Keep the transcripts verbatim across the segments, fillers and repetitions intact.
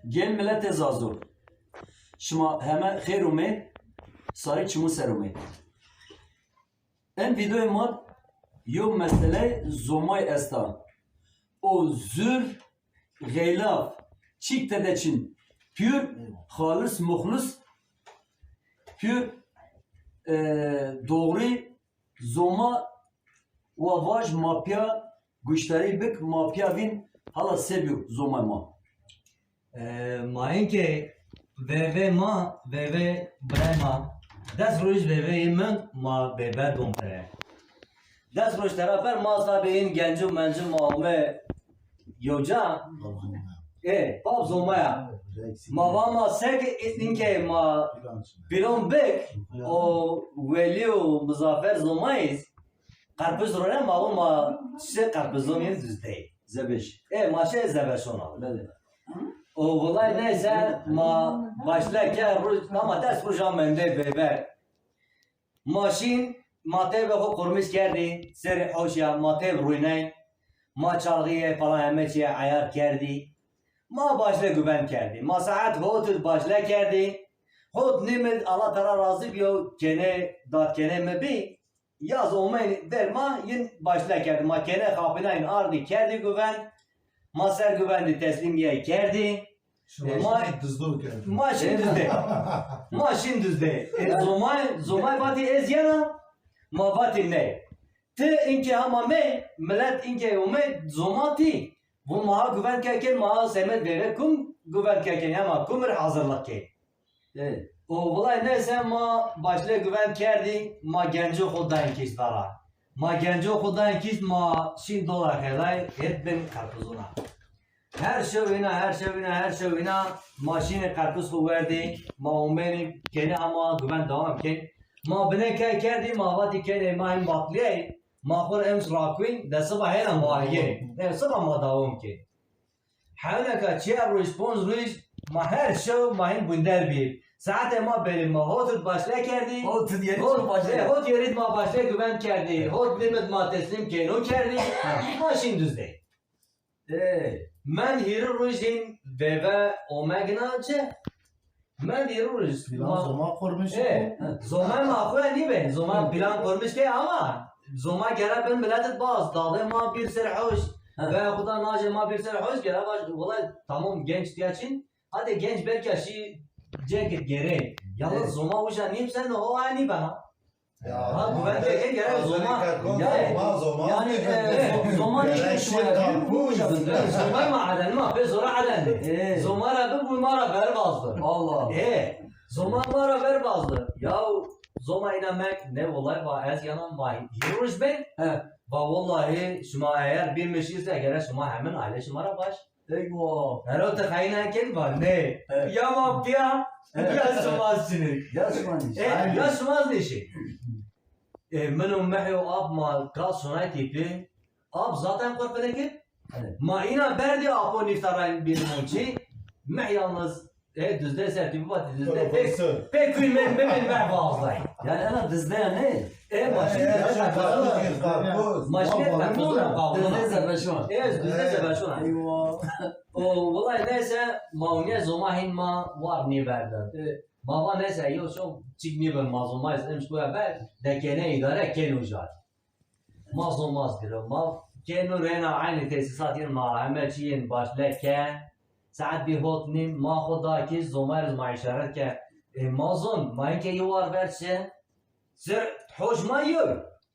Gel miletê Zazo. Şima heme xêr umê, sarî çimû ser umê. En vîdeoyê ma yo meseley zomay esta. O zûr, xeylaf, çîk tede çin. Pür xalis muxlis, pür, e, doğrî, zoma wa vaj ma pîya guştarî bik, ma pîya vîn hala se bîyo zomay ma. E, ma inkê veve ma, veve birey ma, des roj veveyê min ma veve dom pere. Des roj tera ber ma tabî in gencû mencû ma ome yo ca. E, pap zomaya. Ma va ma sek inkê ma pilon bik, o welî û mizafer zomayîz. Qerpiz rone ma vûn ma şi qerpizon yên duzdey. Zebeş. E, ma şe zebeşona. Belê. O wilay neyse ma başle ke ruj, ama des ruja mende bêber. Ma şîn, ma têbe xo qurmiş kerdî, serê hoşya, ma têb rûyney, ma çalgîye falan heme çîye eyar kerdî. Ma başle guven kerdî. Ma saet hot id başle kerdî. Hot nîm id Allah tera razî biyo, kêne, dadkêne mi bî. Yaz omey ver ma yin başle kerdî. Ma kêne xapînayn ardî kerdî guven. Ma ser guven de teslîmîye kerdî. Şima ma şima dizdo kerdî. Ma şin dizde. Ma şin dizde. E, zomay, zomay vatî ez yena, ma vatî ne. Ti inkê hama me, milet inkê ome zoma tî. Vûn ma ha guven ke kên, ma ha semed vêve kum guven ke kên, hema kum ir hazirlik kên. E, o wilay neyse ma başle guven kerdî, ma gencû xo dayîn kîşt vera. Ma gencû xo dayîn kîşt, ma şîn dolar xelay, het bin qerpizûna. Her şew îna, her şew îna, her şew îna, ma şînê qerpiz xo werdî, ma omenî kenê ama guven dewam kên. Ma bine ke kerdî, ma vatî kenê ma hîn batlîyey, ma xo rê emş rakûyn, de siba hêna ma yê. E, siba ma dewam kên. Hewneka çiyar roj, ponc roj, ma her şew ma hîn bunder bî. Saetê ma belî, ma hot id başle kerdî. Hot id yerî hot, başle. E, hot yerî ma başle guven kerdî. Hot nîm id ma teslîm keyno kerdî. Ha. Ma şîn duzdey. E. Men hîrî roj hîn veve omegina ci. Men hîrî roj. Plan ma zoma qurmiş. E, zoma ma xo nîben. Zoma plan qurmiş ke ama zoma gere bin milet id baz. Dadê ma bir ser hoş. Ha. Ve xuda nacê ma bir ser hoş gere baş. Wilay tamam genç tiya çin. Hadi genç belki şî cenk id gere. Yalnız zoma uca nîm sen o ay nîben ha. Ya, ha, guven de gere zoma. Ya, zoma, zoma. Yani, e, zo-, zoma ne işi var? Zoma ma aden ma, pê zora aden. E. Zoma ra bi bu ma ra ver bazdı. Allah. E, zoma ma ra ver bazdı. Ya, zoma ina mek ne olay va ez yanan va yürüyüş ben. He. Va vallahi şima eğer bir mişirse gere şima hemen aile şima ra baş. Eywa. Hero ti xeyna ken va ne. Evet. Ya ma piya, evet, ya şima çinik. Ya şima nişin. E, ya şima nişin. E, min û mehê û ap ma kal şonay tîpî. Ap zaten qurfine kir. Evet. Ma îna berdî apo nîftaran bir monçî. Meh yalnız E, duzde ser tu bibatî, duzde pek, pek kuy men, men, men, men bazday. Yani ena duzde ya ne? E, maşin, e, ya, ya, karpuz, karpuz. Maşin, karpuz, karpuz. Duzde zebeşon. E, duzde zebeşon. Eyvah. O, wilay neyse, ma unye zoma hin ma war nêberdin. E. Ma va neyse, yo çok çik nêbin, ma zoma iz em şkoya ber, dekene idare ken uca. Ma zomaz giro. Ma keno reyna aynı tesisat yin ma heme çi yin başle ke. Saet bir hot nim ma xo da ki zomar ma işaret ke. E, ma zon, ma inke yo war ver çi. Sir hoş ma yo.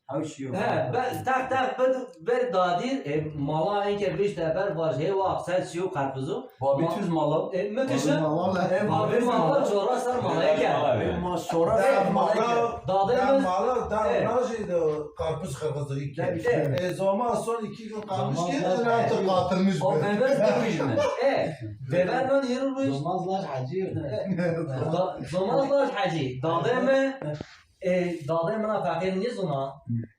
Hoş yo. He, be, tak tak bir, bir dadir, e, mala inke bir işte ber vaj he waq ses yo karpuzu. Babî tuz mala. E, mi kişi. Mala. E, babî mala çora ser mala ke. E, ma çora ser mala ke. Dadê mi mala da najî de karpuz xırxızı iki. E, zoma son iki gün kalmış ki artık batırmış. O beber demiş mi? E, beber ben yürü ruj. Zomaz laj hacı. Zomaz laj hacı. Dadê mi, e, dadê mi na fakir nizuna.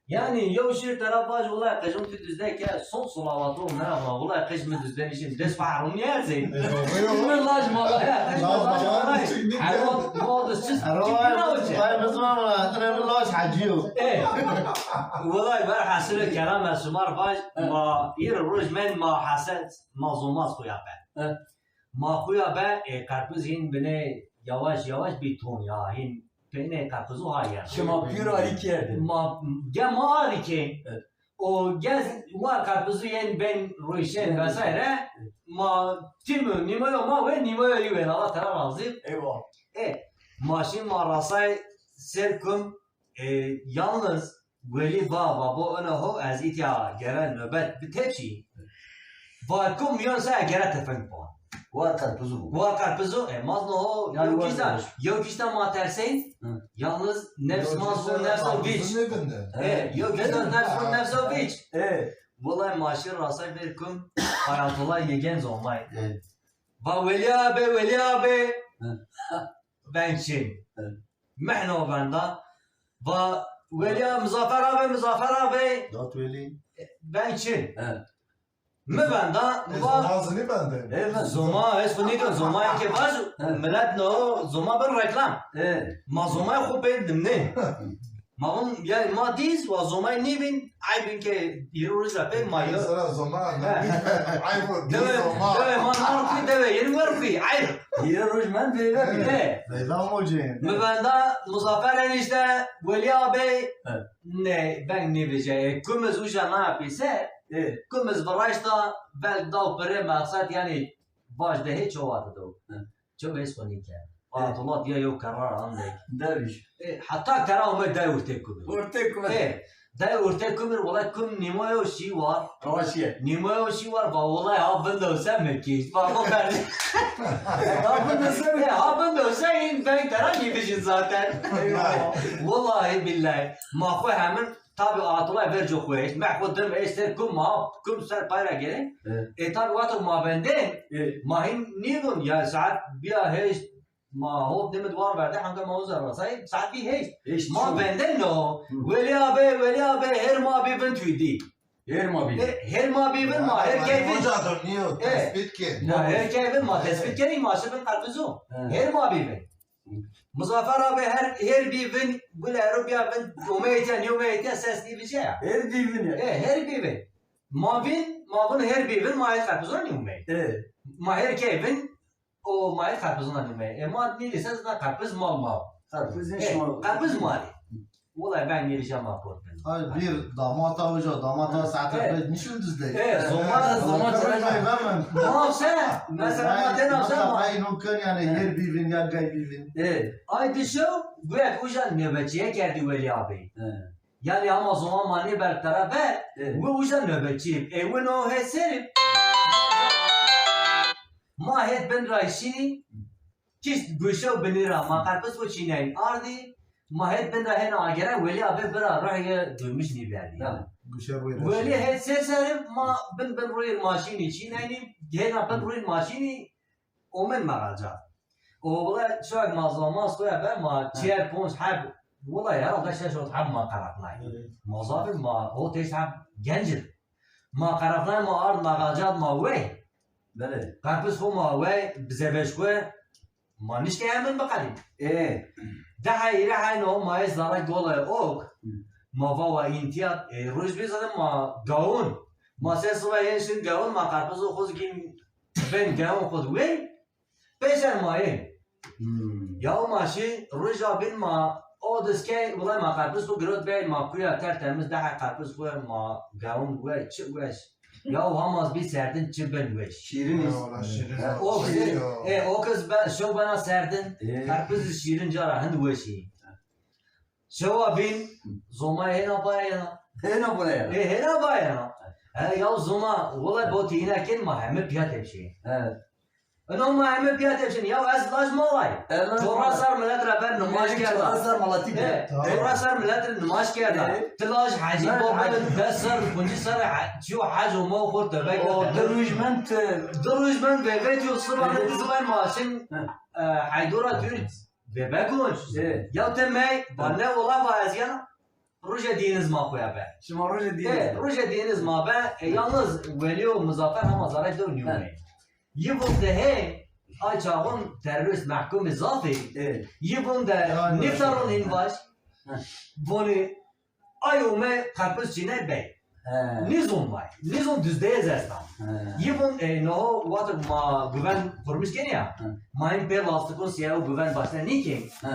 Yani yew şîr tera vaj, wulay qijim tu duzde ke, son sulavat o, merhaba, wulay qij mi duzde nişin, des fahrum yerzin. E, doğru yo. Mi laj mala ya, qij mi laj mala. Herot, modus çiz, çiz. Laj hacı yo. E, wulay ber hasile kelam ez şima vaj, ma ir ruj men ma haset, ma zomaz xuya ben. Ma xuya be, e, qerpiz hîn binê yavaş yavaş bî ton ya, hîn peynê qerpizu ha yena. Şima pîr arî kerdin. Ma, ge ma arî kên. Evet. O ge war qerpizu yên bên ruyşên vesaire, ma tim û nîmoyo ma wê, nîmoyo yî wê, Allah tera razî. Eyvallah. E, ma şî ma rasay ser kum, e, yalnız Welî va, va bo ina ho, ez îtya gere nobet bi tepşî. Va kum yon se gere tefeng pa. War qerpizu. War qerpizu, e, maz no ho, yani yew kişta, yew kişta ma tersên, yalnız nefs ma zû nefsa vîç. E, yew kişta nefs zû nefsa vîç. E. Wulay ma şî rasay ver kum, Ayatullah Yegen zomay. E. Va Welî abi, Welî abi. Veng çin. Mehno venda. Va Welî abi, Muzaffer abi, Muzaffer abi. Dat Welî. Veng çin. Mi venda, mi va. Zoma zinî bende. Zoma, ez xo nîdon, zoma ke vaj, milet no, zoma bin reklam. Ma zoma xo pê dimnê. Ma vun, yani ma dîz, wa zomay nîvîn, ay bin ke hîrê roj ra pê ma yo. Sera zoma, ay bu dîz zoma. Dewe ma nar kuy, dewe yeni wer kuy, ay. Hîrê roj men veyve bî. Veyve mo cên. Mi venda Muzaffer enişte, Welî abi, ne, ben nêvece, e, kumiz uca na pîse, kumiz viraşta, vel daw pire maqsad, yani vaj de hê çowa de do. Çok es xo nîkerd. Ayatullah diya yew kerrar andek. Derviş. E, hatta tera ome day urtê kumir. Urtê kumir. E, day urtê kumir, wala kum nîmoyo şî war. Raşiye. Nîmoyo şî war, va wala ha bindo se mi kişt. Va o ben. Ha bindo se mi? E, ha bindo se in ben tera nîvijin zaten. Eyvallah. Wallahi billahi. Ma xo hemin Tabi Ayatullah verco xo eşt, me xo dim eşt ser kum ma, kum ser pay ra gere. E, tabi wexto ma vende, ma hîn nîvun, ya saet bîya heşt, ma hot nimit war verde, hanka ma uza rasay, saet bî heşt. Ma vende no, Welî abi, Welî abi, her ma bî vin tu dî. Her ma bî. E, her ma bî vin ma, her key vin. Oca dur, niyo, tespit ke. Ma her key vin ma, tespit ke, ma şi vin qerpizu. Her ma bî vin. Muzaffer abi her, her bî vin, gule ero bîya vin, omeytya, nîyomeytya, ses nîvice ya. Her bî vin ya. E, her bî vin. Ma vin, ma vin her bî vin, ma her qerpizon nîyomey. E. Ma her key vin, o ma her qerpizon nîyomey. E, ma nîrî ses na qerpiz mal mal. Qerpiz şima. Qerpiz mali. Wulay ben nêrîja ma kot ben. Ay, bir damata hoca, damata saete beş nişin düzde. E, zoma, zoma çerek ben. Nafse, mesela ma de nafse ma. Ay no kön yani yer bîvin ya gay bîvin. E, ay dişo, guya uca nöbetçiye kerdi Welî abi. Yani ama zoma ma nê ber tera ver, bu uca nöbetçi. E, wino he serim. Ma het bin ra şînî, Kişt guşe û binî ra ma qerpiz xo çînayîn ardî, ma het bin ra hêna agere Welî abi bira ruhê duymuş nîberdî. Welî het ser serî ma bin bin ruyîr ma şînî çînaynî, hêna bin ruyîr ma şînî omin meqalca. O wele çak ma zoma soya be ma çiyer ponc heb, wele herhalde şeş hot heb ma qerefnay. Ma zafir ma hot heşt heb gencir. Ma qerefnay ma ard meqalca ma wey. Belê. Qerpiz xo ma wey, bizebeş xo, ma nişke hemin biqelî. Ê. Deha hîrê heyno ma ez zara gole ok. Ma va wa întîyat, e, roj bî zaten ma gawun. Ma se siba yên şin gawun, ma qerpizo xo zî gîn ben gawun xo di wey. Pêşer ma ê. Ya ma şî roja bin ma o diz key, wulay ma qerpiz xo girot bey, ma kuya tertemiz deha qerpiz xo ma gawun wey, çi weş. Ya hama zî bî serdin çi bin weş. Şîrin îz. O kız, e, o kız be, şew bena serdin, qerpiz şîrin cara hind weş î. Şewa bîn, zomay hêna bayena. Hêna bayena. E, hêna bayena. He, ya zoma, wulay botî îna kin ma heme piya tepşî. He. Ino ma heme piya tepşin, ya ez laj malay. Çora ser milet ra ber nimaj kerda. Çora ser milet ra nimaj kerda. Ti laj hecî bo, des ser, poncî ser, çiyo hec o ma xo tebe kerda. Di ruj men ti. Di ruj men veve tiyo siba ne dizvay ma şin, e, Heydora Türk. Bebek Gunç. Ya te mey, ba ne ola va ez ya, ruje dîniz ma xo ya be. Şima ruje dîniz. E, ruje dîniz ma be. E, yalnız Welî û Muzaffer hema zara dew nîyonê. Yi vun de he, ay çağun terörist mehkumî zaf ê. Yi vun de niftaron hin baş. Vonî Ay ome qerpiz çînay bey. He. Nîzon may. Nîzon duzdey ez esta. He. Yi vun, e, no, wexto ma guven qurmiş kenî ya. He. Ma hîn pê lastikon sîyayo guven başne nîkên. He.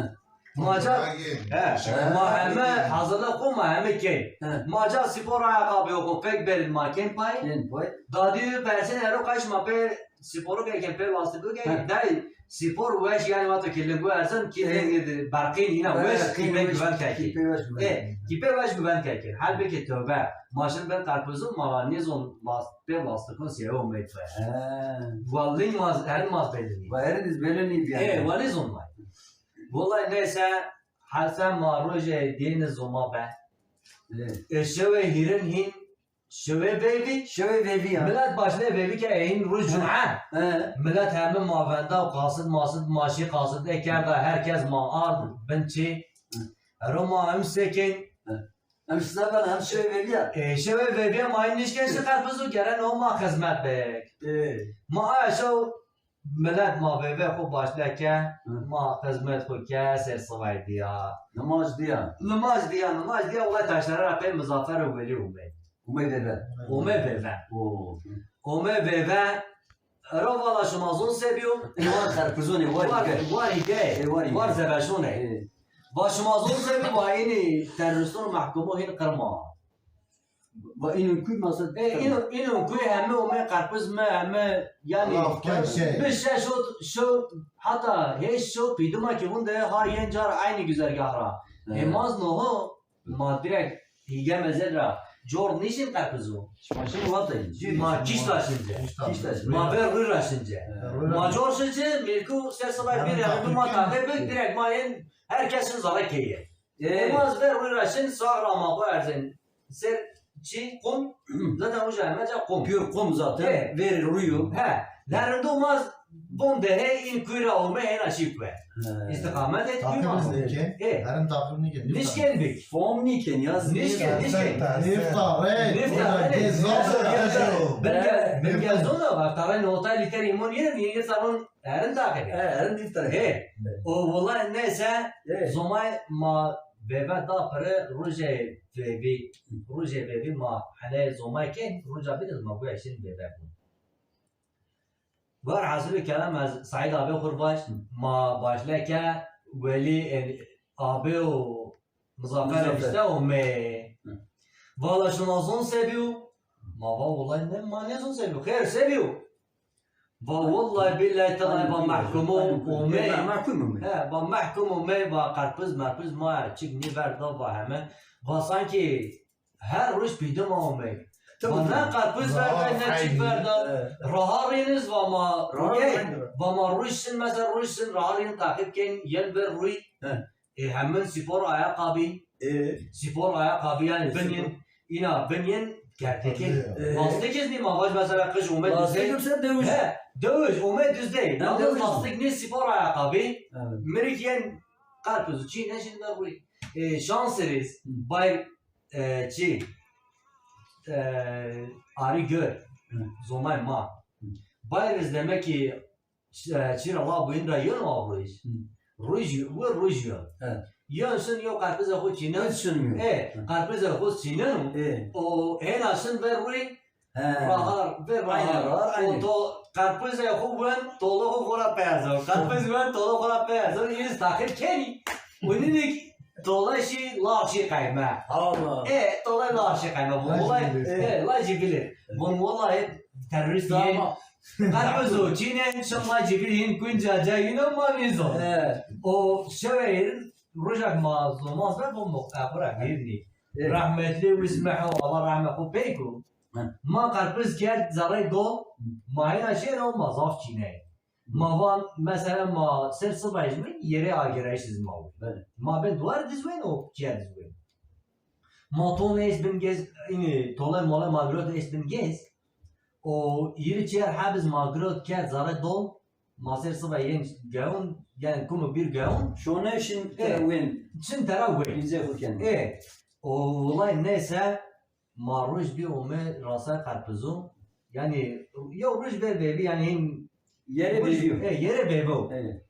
Ma ca, he, ma heme hazırlık xo ma heme kên. He. Ma ca spor ayakkabı yok, pek berin ma kên pay. Kên pay. Dadî persên ero kaç ma pê sporu keken, pê lastikû keken. He. Day spor weş yani wexto ki lingu erzan ki, he, lingu de berqîn îna, he, weş, kîpe weş, guven keken. Kîpe weş guven. E, kîpe weş guven keken. Halbuki tövbe. Ma şin ben karpuzun ma nêzon last-, pê lastikun sîyayo met be. He. Vallahi maz, her maz belli değil. Va her niz belli değil yani. E, va nêzon ma. Vallahi neyse, hesen ma rojê dêni zoma be. Evet. E, şewê hîrin hîn, şewê veyvî. Şewê veyvî ya. Milet başlê veyvî ke hîn roj cuma. He. Milet heme ma venda û qasid masid, maşî qasid ekerda, herkes ma ard bin çê. Hı. Ero ma hem sekên. Hı. Hem size ben hem şewê veyvî ya. E, şewê veyvî ma hîn nişkên şi qerpiz û geren o ma xizmet bek. E. Ma aşağı Milet ma veyve xo başle ke, hı, ma xizmet xo ke, ser sivay diya. Nimaj diya. Nimaj diya, nimaj diya, wela taşlara ra pey Muzaffer û Welî ome. Ome veyve. Ome veyve. Oo. Ome veyve, ero vala şima zon se biyo? War qerpizonê, war îge. War îge. E, war îge. War zebeşonê. E. Va şima zon se biyo, va înî terorîston mehkumo hîn qirma. Va înûn kuy mesela. E, înûn, înûn kuy heme ome qerpiz mi, heme yani. Allah, şey. Bi şeş o, şo, hatta heşt şo pîdima ki vun de ha yên car aynı güzergah ra. He. E, maz noho, ma direkt hîge mezel ra cor nîşin qerpizo. Şima şin wata. Ma kişt ra şince. Kişt ra şince. Ma ver rû ra şince. He. Ma cor şince, milku ser sibay bir, yani ma taqe bir, direkt ma yên herkesin zara keye. E, ma ez ver rû ra şin, sax ra ma xo erzên. Ser çi? Qum. Zaten uca heme ca qum. Pür qum zaten. E. Ver rû yo. He. Lerindo ma ez bon de he în kuy ra ome hêna şî kuwe. He. Îstîqamet et kuy ma. E. Herin taqib nîken. Nişken bik. Fom nîken ya. Nişken, nişken. Nifta re. Nifta re. Bin ge-, bin gezon da var. Tare notay lîter îmon yerim, yenge saron Erin daxilî. E, erin dîftar. He. O wela neyse, he, zomay ma veve da pire rojê vevî. Rojê vevî ma hene zomay ke roja bîn ma guya şin veve bûn. Var hasilü kelam ez Said abi xur baş, ma başle ke Welî, e, abi û Muzaffer, Muzaffer, işte ome. Hı. Vala şima zon se biyo? Ma va wellay ne, ma nêzon se biyo. Xêr se biyo? Va wellay billay telay va mehkum ome. Mehkum ome. He, va mehkum ome, va qerpiz merpiz ma çik nîverda va heme. Va sanki her roj pîdima ome. Va ne qerpiz verda, ne çik verda. Raha rîniz va ma, va ma roj şin, mesela roj şin, raha rîn taqîb kên, yen ver rûy. He. E, hemin spor ayakkabı. E. Spor ayakkabı yani bin yên, îna bin yên kertekî. E. Lastik iz nî ma vaj mesela qij ome. Lastik ise dewij. He, dewij, ome düz değil. Yalnız lastik nî spor ayakkabı. Evet. Mirik yên qerpiz çî ne şin de rûy. E, şans iz, bayr, e, çi, e, arî gör. Hı. Zomay ma. Hı. Bayr iz demek ki Ş-, e, çira la buyun ra yön o roj. Hı. Roj, bu roj yön. Evet. Yön şin yo qerpize xo çînen. Hiç şin yo. E, qerpize xo çînen. E. O hêna şin ver rûy. He. Rahar, ver rahar. Aynen, rahar, aynen. O to qerpize xo wen, tolo xo xora peyazor. Qerpiz wen, tolo xora peyazor. Îz taqîb kenî. Unînik tolay şî, lax şî qayme. Allah. E, tolay lax şî qayme. Vallahi, e, lajî bilir. Von vallahi terörist. Tamam. Qerpizo çînen, şima civî hîn kunca ca yîno ma nêzon. He. O şewe hîrin, rojak ma zomaz be, bo mo-, e, xo ra vîrnî. He. Rahmetli Wismeho, Allah rahme xo pey ku. He. Ma qerpiz kerd zerrey dol, ma hêna şêro ma zaf çîney. Ma van, mesela ma ser sibay ji min yerê agirayîş iz ma wî. Belê. Ma bin duar diz wen o kiye diz wen. Ma ton est bin gez, înî tolay molay ma girot est bin gez. O yirî çiyer heb iz ma girot kerd zerre dol. Ma ser siba yên gewon, yani kumu bir gewon. Şone şin, e, wen. Çin tera wen. Bize xo ken. E, o olay neyse, ma roj bî ome rasay qerpizo. Yani yo roj ver bebî yani hîn yere bebî. E, yere bebo. E.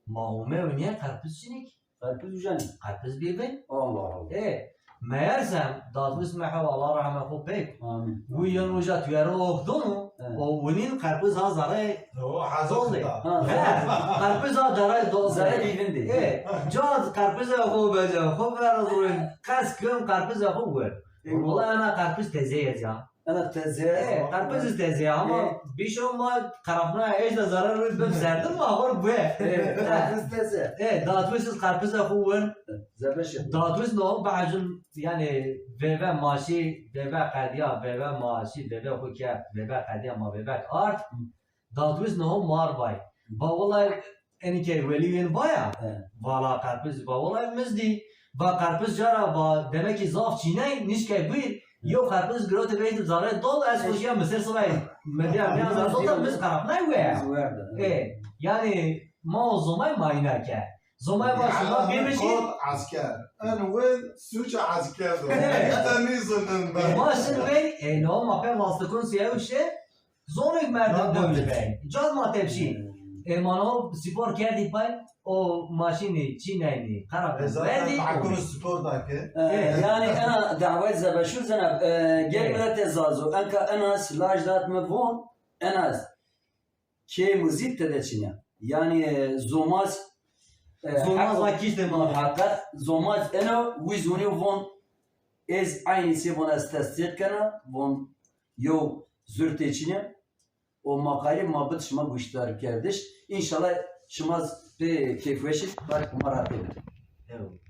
Ma ome o niye qerpiz çinik? Qerpiz uca nî. Qerpiz bêvin. Allah Allah. E, Meyersem, dadwis me hewa, Allah rahme xo pêk. Amin. Wi yen uca tuyere oxdonu, o winin qerpiz ha zerey. O hezol de. Ha. He, qerpiz ha zerey do. Zerey bîvin de. E, ca qerpiz xo bece, xo ver ruin. Qes kim qerpiz xo wer. Wala ena qerpiz teze ye ca. Ena teze. E, qerpiz teze ama bîşo ma qerafna ej de zerey ruin bim serdim ma xor bu. E, qerpiz teze. E, dadwis qerpiz xo wer. Zebeşe. Dadwis no bahcun. Yanî vêve maşî, vêve qedîya, vêve maşî, vêve xwu kerd, vêve qedîya ma vêvek ard. Dadwis niho mar bay. Va wulay enî key welî wên vaya. Vala qerpiz va wulay miz dî. Va qerpiz cara va demekî zaf çîney, nîşkey bîr. Yew qerpiz girotê beytî zerrê dol, ez xwu şîya Misir sibay. Medya mîyan zerrê dol da miz qerapnay we. Ê, yanî ma o zomay mayîna ke. Zomay va şima bêmişî. Kot esker. En win suça esker do. Evet. Îşte nîzûnin ben. Ma şin wey, e, no ma pê lastikun siyewşe. Zonêk merdim dewij bey. Cad ma tepşî. E, ma no spor kerdî pay, o maşînî, çîneynî, qerab. E, zaten verdî, tahkuru spor da ki. E, yanî ena dawet zebeşûr zena, e, gel miletê Zazo. Enka ena silaj dat mi von, ena Kê muzîk tede çin ya. Yanî, e, zomaz, e, Zomaz hak-, a kîştê ma. Muheqeq, zomaz eno wî zonî von, ez eynî sê von ez tesdîq kena, von yew zurtê çin ya. O ma qayîl ma bid şima guşdarkerdiş. Înşallah şima pê keyfweş id, bak ma ra têbid. Eyvallah.